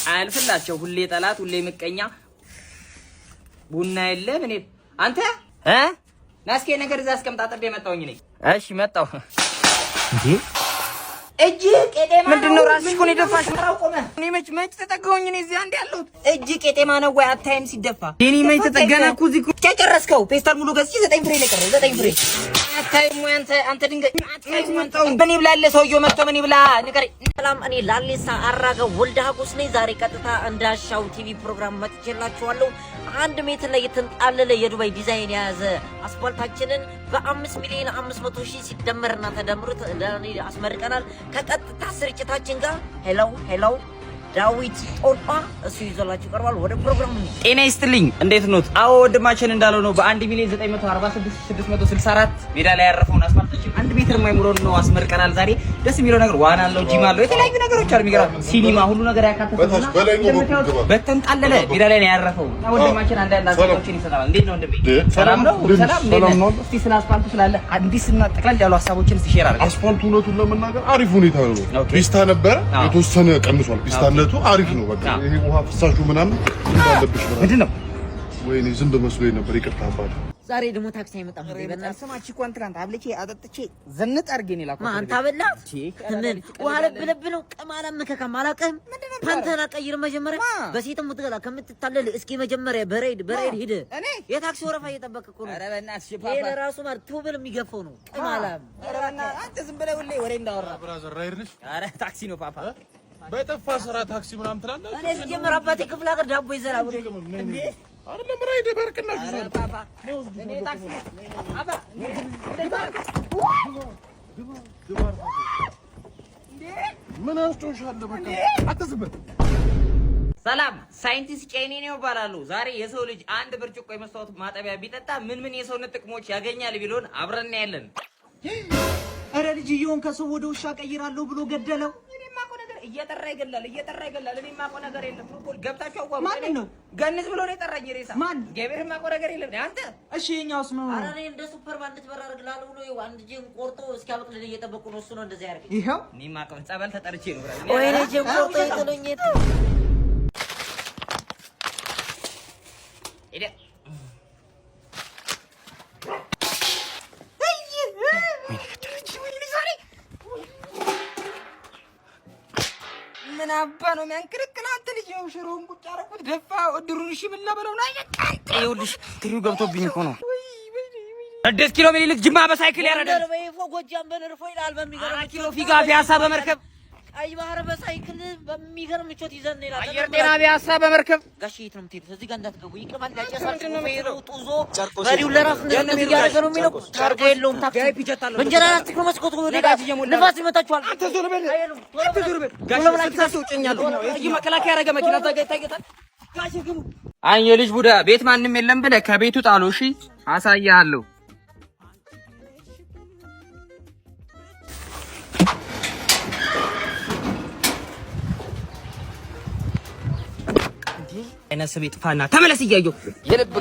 አያልፍላቸው። ሁሌ ጠላት፣ ሁሌ ምቀኛ። ቡና የለ ምን አንተ እ ናስኬ ነገር እዛ አስቀምጣ። ጥቤ መጣሁኝ እኔ። እሺ መጣሁ። እንዴ እጅ ቄጤማ ምንድን ነው? ራስሽ እኮ ነው የደፋሽው። እኔ መች መች ተጠጋሁኝ? እኔ እዚህ አንድ ያለሁት እጅ ቄጤማ ነው ወይ አታይም? ሲደፋ እኔ መች ተጠጋና እኮ እዚህ እኮ ጨረስከው። ፌስታል ሙሉ ገዝቼ 9 ፍሬ ነው የቀረው። 9 ፍሬ አታይም ወይ አንተ? አንተ ድንጋይ አታይም? ምን ይብላል ሰውየው መጥቶ ምን ይብላ ንገረኝ። ሰላም፣ እኔ ላሌሳ አራገ ወልደ ሀጎስ ነኝ። ዛሬ ቀጥታ እንዳሻው ቲቪ ፕሮግራም መጥቼላችኋለሁ። 1 ሜትር ላይ የተንጣለለ የዱባይ ዲዛይን የያዘ አስፋልታችንን በ5,500,000 ሲደመርና ተደምሮ አስመርቀናል። ከቀጥታ ስርጭታችን ጋር hello hello ዳዊት ጦርጳ እሱ ይዞላችሁ ቀርቧል። ወደ ፕሮግራሙ። ጤና ይስጥልኝ። እንዴት ኖት? አዎ ወንድማችን እንዳለው ነው። በ1,946,664 ሜዳ ላይ ያረፈውን አስፋልታችን 1 ሜትር የማይሞላውን ነው አስመርቀናል። ዛሬ ደስ የሚለው ነገር ዋና አለው፣ ጂም አለው፣ የተለያዩ ነገሮች አሉ። የሚገርም ሲኒማ፣ ሁሉ ነገር ያካተተው በተንጣለለ ሜዳ ላይ ነው ያረፈው እና ወንድማችን አንዳንድ ሀሳቦችን ይሰጣል። እንዴት ነው ወንድሜ? ሰላም ነው? ሰላም እንዴት ነህ? እስቲ ስለ አስፋልቱ ስላለ አዲስና ጠቅለል ያሉ ሀሳቦችን እስቲ share አድርገን። አስፋልቱ እውነቱን ለመናገር አሪፍ ሁኔታ ነው። ፒስታ ነበረ የተወሰነ ቀንሷል። ፒስታነቱ አሪፍ ነው። በቃ ይሄ ውሃ ፍሳሹ ምናምን እንዳለብሽ ምናምን። ምንድን ነው? ወይኔ ዝንብ መስሎኝ ነበር። ይቅርታ አባቴ። ዛሬ ደግሞ ታክሲ አይመጣም እንዴ? በእናትህ ስማች እኮ ትናንት አብልቼ አጠጥቼ ዘንጥ አድርጌ ነው የላኩት። ማን አንተ አበላት? ምን ውሃ ለብ ለብ ነው። ቅማላም መከካም አላውቅህም። ፓንተህን አቀይር መጀመሪያ። በሴትም ምትገላ ከምትታለል እስኪ መጀመሪያ በሬድ በሬድ ሂድ። የታክሲ ወረፋ እየጠበቅህ እኮ ነው። ኧረ በእናትሽ ይሄ ለራሱ ማለት ቱብል የሚገፋው ነው። ቅማላም። ኧረ በእናትህ አንተ ዝም ብለህ ሁሌ ወሬ እንዳወራ። Brother ራይድ ነሽ? ኧረ ታክሲ ነው ፓፓ። በጠፋ ስራ ታክሲ ምናምን ትላለህ። እኔ ሲጀመር አባቴ ክፍለ ሀገር ዳቦ ይዘራ ብሎ እንዴ አይደለም ራይድ በርቅናሽ ኧረ ፓፓ እኔ ታክሲ አባ ምን አስጮሻለሁ? በቃ አትዝበት። ሰላም፣ ሳይንቲስት ጨኔ ነው ይባላሉ። ዛሬ የሰው ልጅ አንድ ብርጭቆ የመስታወት ማጠቢያ ቢጠጣ ምን ምን የሰውነት ጥቅሞች ያገኛል ቢሎን አብረን እናያለን። ኧረ ልጅየውን ከሰው ወደ ውሻ ቀይራለሁ ብሎ ገደለው። እኔ የማውቀው ነገር እየጠራ ይገላል፣ እየጠራ ይገላል። እኔ የማውቀው ነገር የለም። ገብታችሁ አዋሙ። ማንን ነው? ገንዝ ብሎ ነው የጠራኝ ሬሳ። ማን? እግዚአብሔር የማውቀው ነገር የለም። አንተ እሺ የኛውስ ምን ሆነ? ኧረ እኔ እንደ ሱፐርማን እንድትበራ አደርግልሃለሁ ብሎ ይኸው አንድ እጄን ቆርጦ እስኪያበቅልልህ እየጠበቁ ነው። እሱ ነው እንደዚያ ያደርገኝ። ይኸው እኔ የማውቀው ጸበል ተጠርቼ ነው። ወይኔ እጄን ቆርጦ ይጥሉኝ። ሄደ። ምን አባ ነው የሚያንቅልቅል? አንተ ልጅ ይኸው ሽሮውን ቁጭ አደረኩት፣ ደፋ እድሩን። እሺ ምን ላበለው ነው? ይኸውልሽ ትሪው ገብቶብኝ እኮ ነው። 6 ኪሎ ምኒልክ ጅማ በሳይክል ያረዳል። ጎንደር በይፎ ጎጃም በንርፎ ይላል። በሚገርም 4 ኪሎ ፊጋ ፒያሳ በመርከብ ቀይ ባህር በሳይክል በሚገርም ምቾት ይዘን ይላል። አየር ጤና ፒያሳ በመርከብ ጋሽ የት ነው የምትሄዱት? እዚህ ጋር እንዳትገቡ ይቅማል። ያጨሳል። ሹፌሩ ጡዞ መሪው ለራሱ እንደዚህ እያደረገ ነው የሚለው። ታርጋ የለውም ታክሲ። በእንጀራ ላስቲክ ነው መስኮቱ ወደ ንፋስ ይመታችኋል። አንተ ዞር በል፣ አንተ ዞር በል። ጋሽ 60 ሰው ጭኛለሁ። እዚህ መከላከያ ያደረገ መኪና እዛ ጋር ይታየታል። ጋሽ ግቡ። አይ የልጅ ቡዳ ቤት ማንም የለም ብለህ ከቤቱ ጣሉ። እሺ አሳያለሁ። አይነ ስም ይጥፋና ተመለስ። እያየሁ የልብ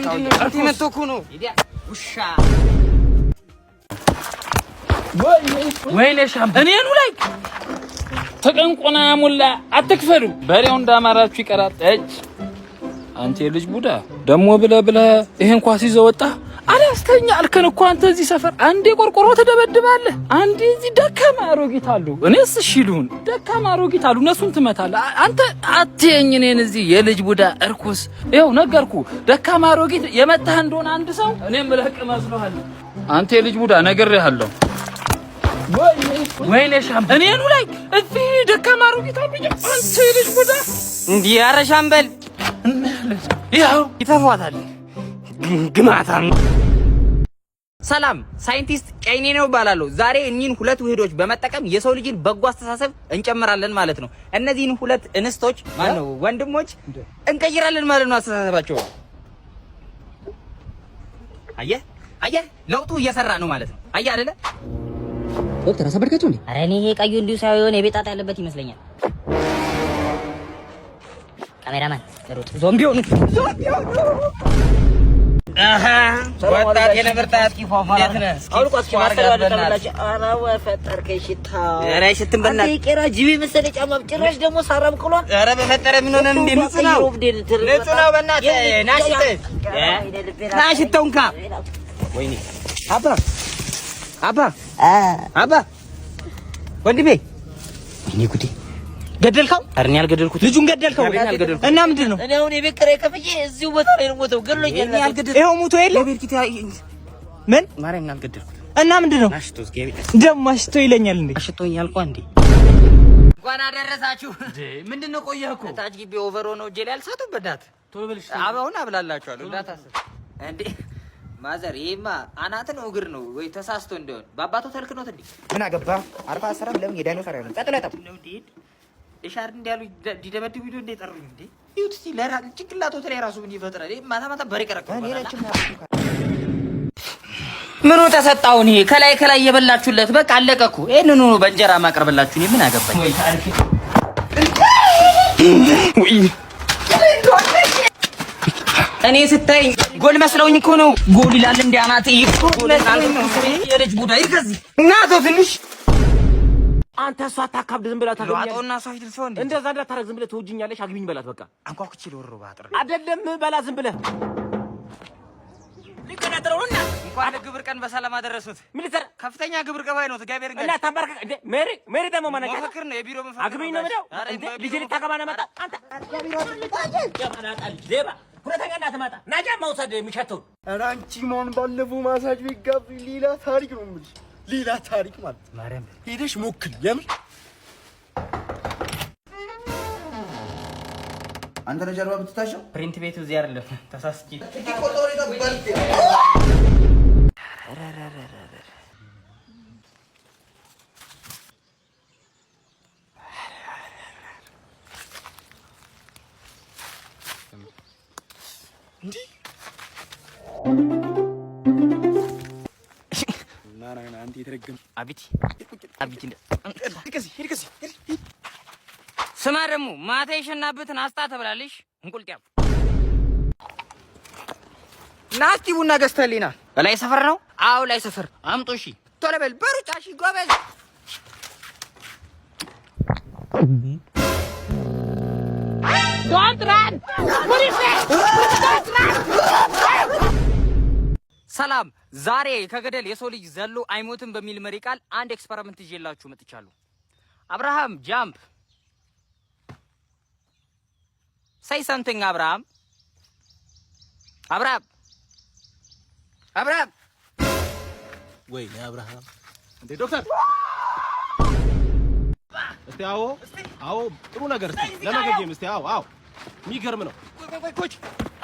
መቶ እኮ ነው ውሻ። ወይኔ ሻምበል እኔኑ ላይ ተቀንቆና ሙላ አትክፈሉ። በሬው እንዳማራችሁ ይቀራል። እጅ አንተ የልጅ ቡዳ ደግሞ ብለህ ብለህ ይሄን ኳስ ይዘህ ወጣ አላስተኛ አልከን እኮ አንተ። እዚህ ሰፈር አንዴ ቆርቆሮ ትደበድባለህ፣ አንዴ እዚህ ደካማ አሮጊት አሉ። እኔስ እሺ ልሁን፣ ደካማ አሮጊት አሉ፣ እነሱን ትመታለህ። አንተ አትየኝ እኔን እዚህ የልጅ ቡዳ እርኩስ። ይኸው ነገርኩ፣ ደካማ አሮጊት የመታህ እንደሆነ አንድ ሰው እኔም እለቅ መስሎሃል። አንተ የልጅ ቡዳ ነግሬሃለሁ። ወይኔ ሻምበል እኔኑ ላይ እዚህ ደካማ አሮጊት አሉ። አንተ የልጅ ቡዳ እንዲህ ኧረ ሻምበል ይኸው ይተፏታል ግማታም። ሰላም፣ ሳይንቲስት ጨይኔ ነው እባላለሁ። ዛሬ እኚህን ሁለት ውህዶች በመጠቀም የሰው ልጅን በጎ አስተሳሰብ እንጨምራለን ማለት ነው። እነዚህን ሁለት እንስቶች ማነው ወንድሞች እንቀይራለን ማለት ነው አስተሳሰባቸው። አየህ አየህ፣ ለውጡ እየሰራ ነው ማለት ነው። አየህ አይደለ ዶክተር አሳበድካቸው እንዴ? ኧረ እኔ ይሄ ቀዩ እንዲሁ ሳይሆን የቤት ጣጣ ያለበት ይመስለኛል። ካሜራማን ሩጥ። ዞምቢ ሆኑ ዞምቢ ሆኑ። ወጣት የነብርታት እንዴት ነህ? አውልቆ እስኪ ማሰሪያው አልጠብላችሁ። ኧረ በፈጠርከኝ ሽታ! ኧረ አይሸትም በእናትህ። አንተ የቄራ ጅብ የመሰለ ጫማ ጭራሽ ደግሞ ሳራም ቅሏል። ኧረ በፈጠረ ምን ሆነህ እንዴ? ንጹህ ነው፣ ንጹህ ነው። በእናትህ ና ሽት፣ ና ሽተው እንካ። ወይኔ አባ አባ አባ ወንድሜ፣ ወይኔ ጉዴ! ገደልከው? ኧረ እኔ አልገደልኩትም። ልጁን ገደልከው? እና ምንድን ነው? እኔ አሁን የቤት ኪራይ ከፍዬ እዚሁ ቦታ ላይ ነው የምሞተው። ገድሎኛል። ይኸው ሙቶ የለ ምን ማርያምን አልገደልኩትም። እና ምንድን ነው ደግሞ አሽቶ ይለኛል እንዴ? አሽቶኛል እኮ እንዴ። እንኳን አደረሳችሁ። ምንድን ነው ቆየህ እኮ ታች ግቢ over ሆኖ እጄ ላይ አልሳቱም። በእናትህ አበውን አብላላችኋለሁ እንዳታስብ። እንዴ mother፣ ይሄማ አናት ነው እግር ነው ወይ ተሳስቶ እንደሆን በአባቱ ተልክኖት እንዴ ምን አገባ? አርባ አሰራም ለምን የዳይኖሰር አይሆንም? ቀጥለ ጠብ ነው እንዴ እሻር እንዲያሉ ዲደበድቡ ሂዶ እንደ ጠሩኝ እንዴ ይሁት እስቲ ለራ ጭንቅላቶት ላይ ራሱ ምን ይፈጥራል? ይሄ ማታ ማታ በሬ ቀረቀረ ምኑ ተሰጣውን? ይሄ ከላይ ከላይ የበላችሁለት በቃ አለቀ እኮ። ይሄንኑ ነው በእንጀራ ማቀርብላችሁ። እኔ ምን አገባኝ? እኔ ስታይ ጎል መስለውኝ እኮ ነው። ጎል ይላል እንደ አናት ጎል መስለውኝ ነው። የልጅ ቡዳ ይከዚ እናቶ ትንሽ አንተ እሷ አታካብድ፣ ዝም ብላ ታገኛለህ። ሏጦና እሷ ፊት ልትሰው እንዴ? እንደዛ እንዳታረግ፣ ዝም ብለህ ትወጂኛለሽ፣ አግቢኝ በላት። በቃ አንኳኩቼ ልወርወር በአጥር አይደለም በላ፣ ዝም ብለህ ሊቀዳጥረውና እንኳን ለግብር ቀን በሰላም አደረሱት። ምን ልትሰራ ከፍተኛ ግብር ገባይ ነው። እግዚአብሔር እና ታባርከ እንዴ? ሜሪ ሜሪ ደግሞ ማናቸው መፈክር ነው፣ የቢሮ መፈክር አግቢኝ ነው የምለው እንዴ? ልጄ ልታገባ ነው መጣ። አንተ የማናጣ ልጅ ሌባ፣ ሁለተኛ እንዳትመጣ ና ጫማ ውሰድ የሚሸተውን። ኧረ አንቺ ማን ባለፈው ማሳጅ ቤት ጋብዞኝ ሌላ ታሪክ ነው የምልሽ፣ ሌላ ታሪክ ማለት ነው። ማርያም ሄደሽ ሞክሪ የምር። አንተ ነህ ጀርባ ብትታሸው። print ቤቱ እዚህ አይደለም፣ ተሳስቼ። አቢቲ አቢቲ ስማ ደግሞ ማታ የሸናበትን አስጣ ተብላለሽ። እንቁልጥያም ና እስኪ ቡና ገዝተህልኝ ና። በላይ ሰፈር ነው? አዎ ላይ ሰፈር። አምጡ። እሺ ቶሎ በል በሩጫ። እሺ ጎበዝ። ሰላም፣ ዛሬ ከገደል የሰው ልጅ ዘሎ አይሞትም በሚል መሪ ቃል አንድ experiment ይዤላችሁ መጥቻለሁ። አብርሃም jump say something። አብርሃም አብርሃም አብርሃም ወይ አብርሃም እንዴ ዶክተር እስቲ አዎ አዎ ጥሩ ነገር እስቲ ለመገገም እስቲ አዎ አዎ የሚገርም ነው።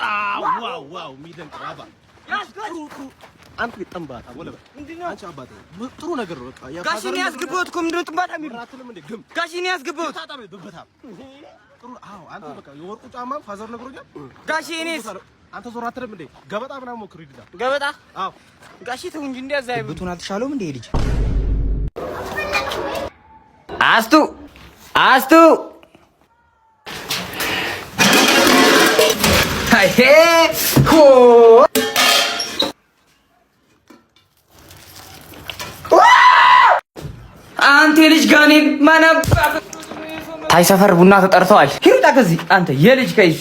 አዎ wow wow የሚደንቅ ነው። አባ ጥሩ ጥሩ አንተ ጥንባታ ወለበ አንቺ አባቴ ጥሩ ነገር ነው። በቃ ጋሽ እኔ ያስገባሁት እኮ ምንድን ነው ጥንባታ የሚሉት? አትልም እንዴ ግም ጋሽ እኔ ያስገባሁት ታጣቢ ብብታ ጥሩ አዎ አንተ በቃ የወርቁ ጫማ father ነግሮኛል። ጋሽ እኔስ አንተ ዞር አትልም እንዴ ገበጣ ምናምን ሞክር ይድላል ገበጣ አዎ ጋሽ ተው እንጂ እንደዛ አይበል። ብቱን አልተሻለውም እንዴ ልጅ? አስቱ አስቱ አይ ሆ አንተ የልጅ ጋኔን ማናባ ታይ ሰፈር ቡና ተጠርተዋል። ሂሩጣ ከዚህ አንተ የልጅ ከይዝ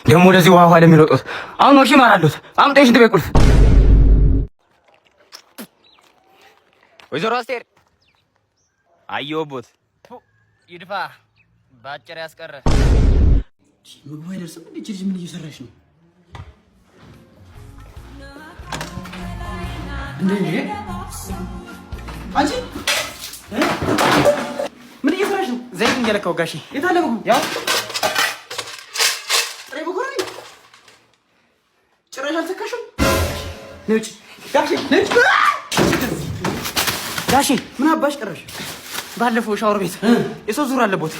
ደግሞ ወደዚህ ውሃ ውሃ ለሚሮጡት አሁን ወሺ ማራሉት አምጣ የሽንት ቤት ቁልፍ። ወይዘሮ አስቴር አየሁቦት ይድፋ በአጭር ያስቀረ ምግቡ አይደርስም እንዴ? ልጅ ምን እየሰራች ነው እንዴ? አንቺ ምን እየሰራሽ ነው? ዘይት እየለካው ጋሼ። የት አለ ምግቡ? ያው ጥሬ መኮረኒ ጭራሽ አልተካሽም። ነይ ውጪ ጋሼ፣ ነይ ውጪ ጋሼ። ምን አባሽ ቀረሽ? ባለፈው ሻወር ቤት የሰው ዙር አለቦት።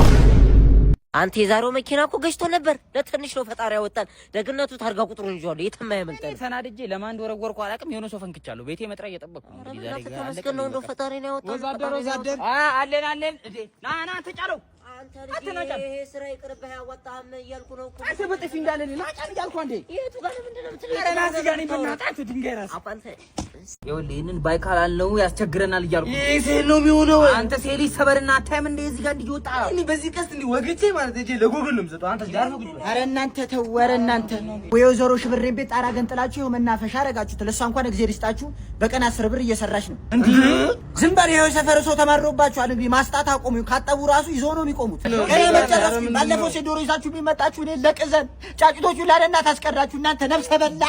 አንተ የዛሬው መኪና እኮ ገጭቶ ነበር። ለትንሽ ነው ፈጣሪ ያወጣን። ደግነቱ ታርጋ ቁጥሩን ይዤዋለሁ። የትም አያመልጠንም። ተናድጄ ለማን እንደወረወርኩ አላውቅም። የሆነ ሰው ፈንክቻለሁ። ቤቴ መጥሪያ እየጠበቅኩ ነው። እንግዲህ ዛሬ ተመስገን ነው እንደው ፈጣሪ ነው ያወጣን። ወዛደር ወዛደር፣ አለን አለን። እንዴ ና ና፣ ተጫለው። አንተ ልጅ አትናጫን። ይሄ ስራ ይቅርብህ፣ አያዋጣህም እያልኩ ነው እኮ። አንተ በጥፊ እንዳለን ናጫን እያልኩ አንዴ። የቱ ጋር ነው? ምንድን ነው የምትለው? ኧረ ና እዚህ ጋር ነኝ። በእናትህ አንተ ድንጋይ ራስ። አባ አንተ ይኸውልህ ይህንን ባይካላልነው ያስቸግረናል እያልኩ ነው። ይሄ sale ነው የሚሆነው። አንተ sale ይሰበርና አታይም እንደ እዚህ ጋር እንዲህ እየወጣ እኔ በዚህ ቀስት እንዲህ ወግቼ ማለት ሄጄ ለጎግል ነው የምሰጠው። አንተ ጋር ነው። ኧረ እናንተ ተው፣ ኧረ እናንተ። ወይዘሮ ሽብሬን ቤት ጣራ ገንጥላችሁ ይኸው መናፈሻ አረጋችሁት። ለእሷ እንኳን እግዜር ይስጣችሁ፣ በቀን 10 ብር እየሰራች ነው። ዝም በል። ይኸው የሰፈር ሰው ተማሮባችኋል። እንግዲህ ማስጣት አቆሙ። ካጠቡ ራሱ ይዞ ነው የሚቆሙት። እኔ መጨረስ ባለፈው ሴት ዶሮ ይዛችሁ ቢመጣችሁ እኔ ለቅዘን ጫጩቶቹ ላደና ታስቀራችሁ። እናንተ ነፍሰ በላ።